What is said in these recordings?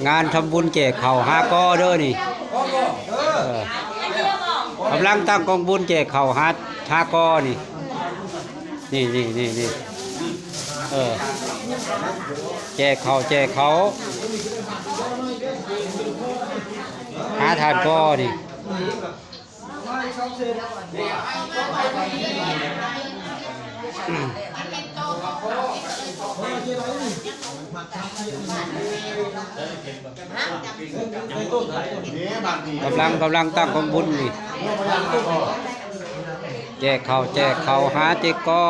ງານທຳບຸນແຈກເຂົ້າຫາກໍເດີນີ້ ເອີ ກຳລັງຕັ້ງກອງບຸນແຈກເຂົ້າຫາ ຫາກໍນີ້ ນີ້ໆໆ ເອີ ແຈກເຂົ້າ ແຈກເຂົ້າ ຫາທ່ານກໍນີ້. ກຳລັງ ກຳລັງຕັ້ງກອງບຸນນີ້ ແຈກເຂົ້າ ແຈກເຂົ້າ ຫາເຈັກກໍ.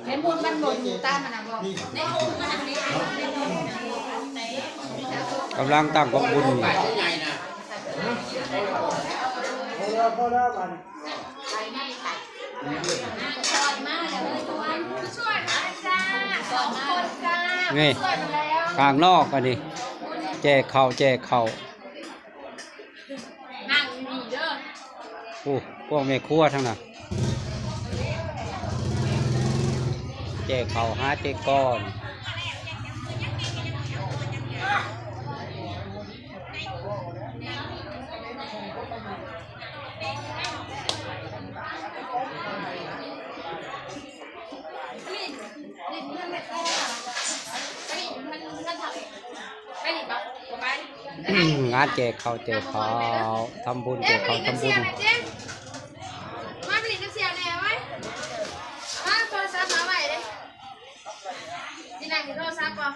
ໃຫ້ໝູນມັນບໍ່ຢູ່ຕາມອັນນັ້ນບໍ່? ກຳລັງຕັ້ງກອງບຸນ. ນີ້ ຂ້າງນອກອັນນີ້ ແຈກເຂົ້າ ແຈກເຂົ້າ. ນັ່ງດີໆເດີ. ໂອ້ ພວກແມ່ຄົວທັງນັ້ນ ແຈກເຂົ້າຫາແຈກກ່ອນ. ໄປຫຼິ້ນບໍ່? ບໍ່ໄປ. ງານແຈກເຂົ້າແຈກຂອງ ທຳບຸນແຈກເຂົ້າທຳບຸນ. ມາໄປຫຼິ້ນກັບສ່ຽວແດ່ເວີ້ຍ. ເອົາໂທລະສັບມາໄວ້ເດ້. ຊິນັ່ງຫຼິ້ນໂທລະສັບບໍ່?